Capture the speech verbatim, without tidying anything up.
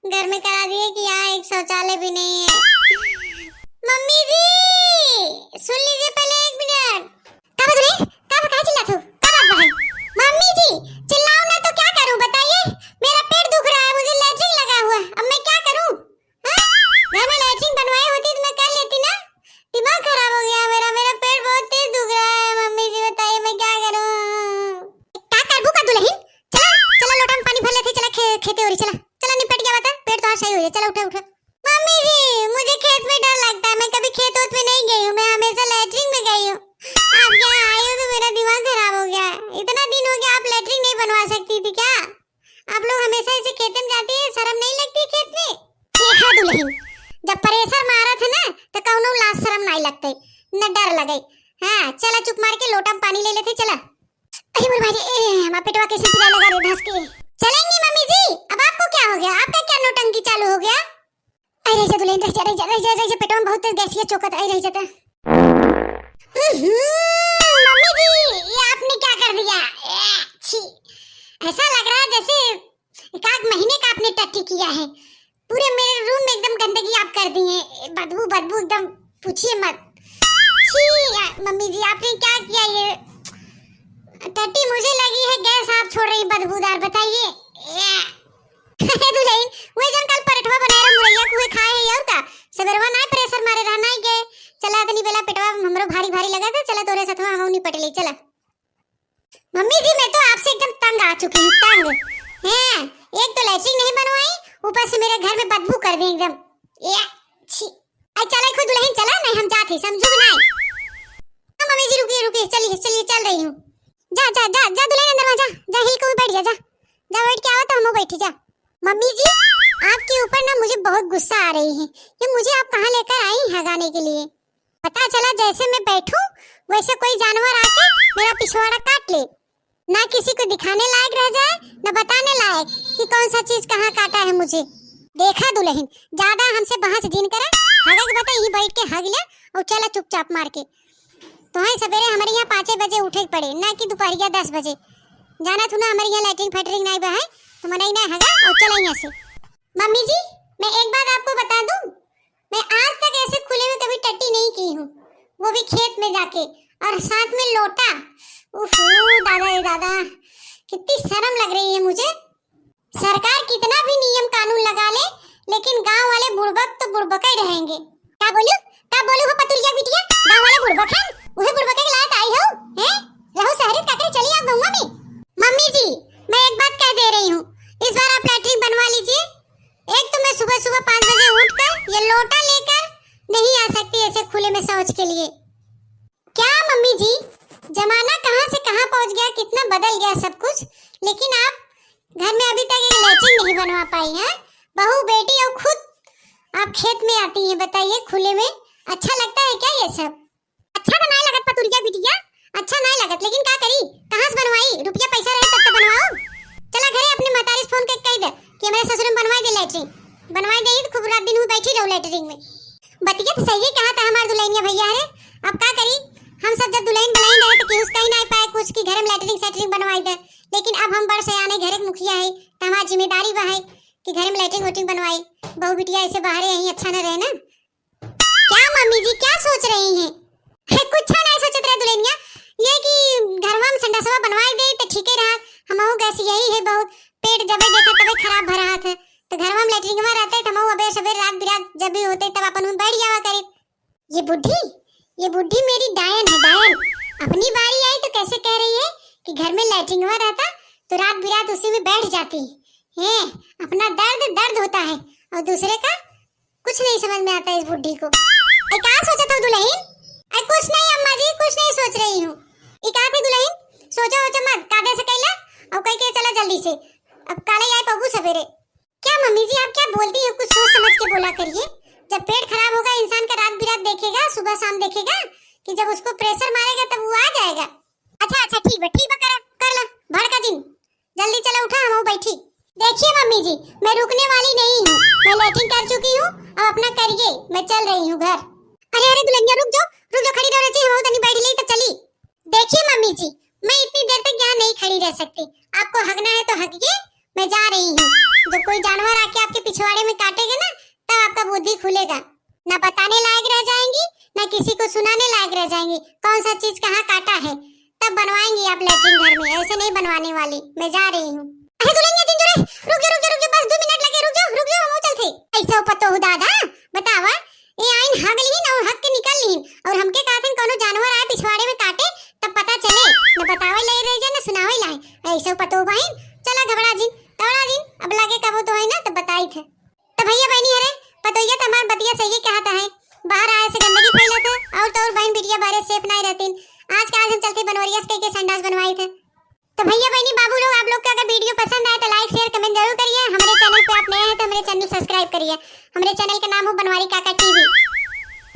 घर में करा दिए कि यहाँ एक शौचालय भी नहीं है। मम्मी जी, सुन लीजिए पहले एक मिनट। का बात रे? का बा? काहे चिल्लात हो? का बात बा है? मम्मी जी, चिल्लाओ ना तो क्या करूं बताइए? मेरा पेट दुख रहा है, मुझे लेटरिन लगा हुआ है, अब मैं क्या करूं? हाँ? घर में लेटरिन बनवाई होती तो मैं कर लेती ना। दिमाग खराब हो गया मेरा, मेरा पेट बहुत तेज दुख रहा है। मम्मी जी बताइए मैं क्या करूं? का करबू का दुलहिन? चला, चला लोटा में पानी भर लेते, चला खे-, खेते ओरी चला। चला निपट गया बता, पेट तो आज सही हो जाए। चला उठा, उठा। मम्मी जी, मुझे खेत में डर लगता है, मैं कभी खेत वोत में नहीं गई हूँ, मैं हमेशा लेटरिन में गई हूँ। आप यहाँ आई हूँ तो मेरा दिमाग खराब हो गया है। इतना दिन हो गया, आप लेटरिन नहीं बनवा सकती थी क्या? आप लोग हमेशा ऐसे खेते में जाती है, शर्म नहीं लगती खेत में? देखा दुलहिन, जब प्रेशर मारत है ना तो कौनो लाज शर्म नहीं लगते, न डर लगे। हाँ, चला चुप मार के लोटा में पानी ले लेते, चला। अरे मोर भाई रे, ए, हमार पेटवा कैसे पिराए लगा रे धस के। चलेंगी मम्मी जी, अब आपको क्या हो गया? आपका क्या नौटंकी चालू हो गया? अरे रह जा दुलहिन, रह जा, रह जा, रह जा, रह जा, पेटवा में बहुत तेज गैसिया चोकत, अरे रह जाता। हम्म, मम्मी जी, ये आपने क्या कर दिया? ए, छी, ऐसा लग रहा है जैसे एक आध महीने का आपने टट्टी किया है। पूरे मेरे रूम में एकदम गंदगी आप कर दी है, बदबू, बदबू एकदम पूछिए मत। छी, या, मम्मी जी, आपने क्या किया ये? टट्टी मुझे लगी है, गैस आप छोड़ रही बदबूदार, बताइए। या। दुलहिन, वही जन कल परेठवा बनाए रहा मुरैया कुए खाए है और का? सबेरवा नाय प्रेशर मारे रहा, नाय गए। चला इतनी बेला पेटवा हमरो भारी भारी लगा था, चला तोरे सथवा हम निपट ले, चला। मम्मी जी, मैं तो आपसे एकदम तंग आ चुकी हूँ, तंग। हैं, एक तो लेटरिन नहीं बनवाई, ऊपर से मेरे घर में बदबू कर दी एकदम। ए, छी। आई चला खुद दुलहिन चला, नहीं हम जाते, समझू भी नहीं। हाँ, मम्मी जी रुकिए, रुकिए, चलिए, चलिए, चल रही हूँ। जा, जा, जा, जा दुलहिन अंदर में जा, जा हिल के बैठ जा, जा। जा बैठ के आओ तो हम बैठी जा। मम्मी जी, आपके ऊपर ना मुझे बहुत गुस्सा आ रही है। ये मुझे आप कहाँ लेकर आई हगाने के लिए? पता चला जैसे मैं बैठूं वैसे कोई जानवर आके मेरा पिछवाड़ा काट ले। ना किसी को दिखाने लायक रह जाए, ना बताने लायक कि कौन सा चीज कहाँ काटा है मुझे। देखा दुलहिन, ज्यादा हमसे बहस जिन करे, हगे के बता यहीं बैठ के हग ले और चला चुपचाप मार के। तो है सबेरे हमारे यहाँ पाँचे बजे उठे के पड़े, ना कि दोपहरिया दस बजे। जाना तू ना हमारे यहाँ लेटरिन फेटरिन नहीं बा है, तो मनई ना हगा और चला यहाँ से। मम्मी जी, मैं एक बात आपको बता दूं, मैं आज तक ऐसे खुले में कभी टट्टी नहीं की हूँ, वो भी खेत में जाके, और साथ में लोटा। उफ, दादा रे दादा, कितनी शर्म लग रही है मुझे। सरकार कितना भी नियम कानून लगा ले, लेकिन गांव वाले बुड़बक तो बुड़बक ही रहेंगे। का बोलू, का बोलू हो पतुरिया बिटिया, गांव वाले बुड़बक हैं, उहे बुड़बक के लायक आई हो, हैं? रहो शहरी का करे चली आओ गौवा में। मम्मी जी, मैं एक बात कह दे रही हूँ, इस बार आप लेटरिन बनवा लीजिए, एक तो मैं सुबह सुबह पाँच बजे उठकर ये लोटा लेकर नहीं आ सकती ऐसे खुले में शौच के लिए। क्या मम्मी जी, जमाना कहाँ से कहाँ पहुँच गया, कितना बदल गया सब कुछ, लेकिन आप घर में अभी तक एक लेटरिन नहीं बनवा पाई हैं। बहू बेटी और खुद आप खेत में आती हैं, बताइए खुले में अच्छा लगता है क्या ये सब? अच्छा तो नाय लगत पतुरिया बिटिया, अच्छा नाय लगत, लेकिन का करी, कहाँ से बनवाई? रुपया पैसा रहे तब तो बनवाओ। चला घरे अपने महतारी से फोन करके कह दे कि हमारे ससुर में बनवाई दे लेटरिन, बनवाई दे तो खूब रात दिन हुई बैठी रहो लेटरिन में। बतिया तो सही कहा था हमार दुल्हनिया भैया रे, अब का करी, हम सब जब दुल्हन बुलाइन रहे तो केहू से कही नाय पाए कुछ कि घर में लेटरिन सेटरिन बनवाई दे, लेकिन अब हम बड़ सयाने घर के मुखिया है तो हमार जिम्मेदारी बा है कि घर में लेटरिन वेटरिन बनवाई। बहू बिटिया ऐसे बाहरे यहीं अच्छा न रहे ना। क्या मम्मी जी, क्या सोच रही हैं? कुछ नहीं सोचत रहे दुल्हनिया, ये कि घरवा में संडासवा बनवाई दे तो ठीक ही रहा। हमहू गैस यही है बहुत, पेट जबे देखा तबे खराब भरा हाथ है, तो घरवा में लेटरिंगवा रहते तो हमहू अबे सबेर रात बिरात जब भी होते तब अपन में बैठ जावा करे। ये बुढ़ी, ये बुढ़ी मेरी डायन है, डायन। अपनी बारी आई तो कैसे कह रही है कि घर में लेटरिंगवा रहता तो रात बिरात उसी में बैठ जाती है। अपना दर्द दर्द होता है और दूसरे का कुछ नहीं समझ में आता इस बुढ़ी को। ऐ का सोचत हो दुल्हन? ऐ कुछ नहीं अम्मा जी, कुछ नहीं सोच रही हूँ। ई का थी दुल्हन? सोचा ओचा मत, कादे से कैला और कह के चला जल्दी से, अब काले आए पबू सवेरे। क्या मम्मी जी, आप क्या बोलती हो? कुछ सोच समझ के बोला करिए। जब पेट खराब होगा इंसान का, रात बिरात देखेगा, सुबह शाम देखेगा कि जब उसको प्रेशर मारेगा तब वो आ जाएगा। अच्छा अच्छा, ठीक बा, ठीक बा, करा, कर ला, भड़का जिन। जल्दी चला उठा, हम बैठी। देखिए मम्मी जी, मैं रुकने वाली नहीं हूँ, मैं लेटरिन कर चुकी हूँ, अब अपना करिए, मैं चल रही हूँ घर। अरे अरे दुल्हनिया रुक जाओ, रुक जाओ, खड़ी रहो, रची हम तनी बैठ ले तो चली। देखिए मम्मी जी, मैं इतनी देर तक यहाँ नहीं खड़ी रह सकती, आपको हगना है तो हगिए, मैं जा रही हूँ। जब कोई जानवर आके आपके पिछवाड़े में काटेगा ना, तब आपका बुद्धि खुलेगा। ना बताने लायक रह जाएंगी, ना किसी को सुनाने लायक रह जाएंगी। कौन सा चीज कहाँ काटा है, तब बनवाएंगी आप लेटरिन घर में। ऐसे नहीं बनवाने वाली, मैं जा रही हूँ। अरे दुल्हनिया जिंजू रे, रुक जा, रुक जा, रुक जा, बस दो मिनट लगे, रुक जा, रुक जा, हम चलते। ऐसा पतोहू दादा, बतावा, ये आइन हाग लिहिन और हग के निकल लिहिन और हमके कहत हन कौनो जानवर आए पिछवाड़े में काटे, तब पता चले। न बतावे लाए रह जाए, न सुनावे लाए। ऐसे पतोहू बहिन, चला घबरा जिन, तवड़ा जिन, अब लगे कबो तो है ना, तब बताई थे। तो भैया बहनी, अरे पतोहिया तो हमार बतिया सही कहत है, बाहर आए से गंदगी फैलत है और तो और बहन बिटिया बारे सेफ नहीं रहतीन। आज का आज हम चलते बनवरिया से कह के संडास बनवाई थे। तो भैया बहनी बाबू लोग, आप लोग का अगर वीडियो पसंद आए तो लाइक शेयर कमेंट जरूर करिए। हमारे चैनल पे आप नए हैं तो हमारे चैनल सब्सक्राइब करिए। हमारे चैनल का नाम हो बनवारी काका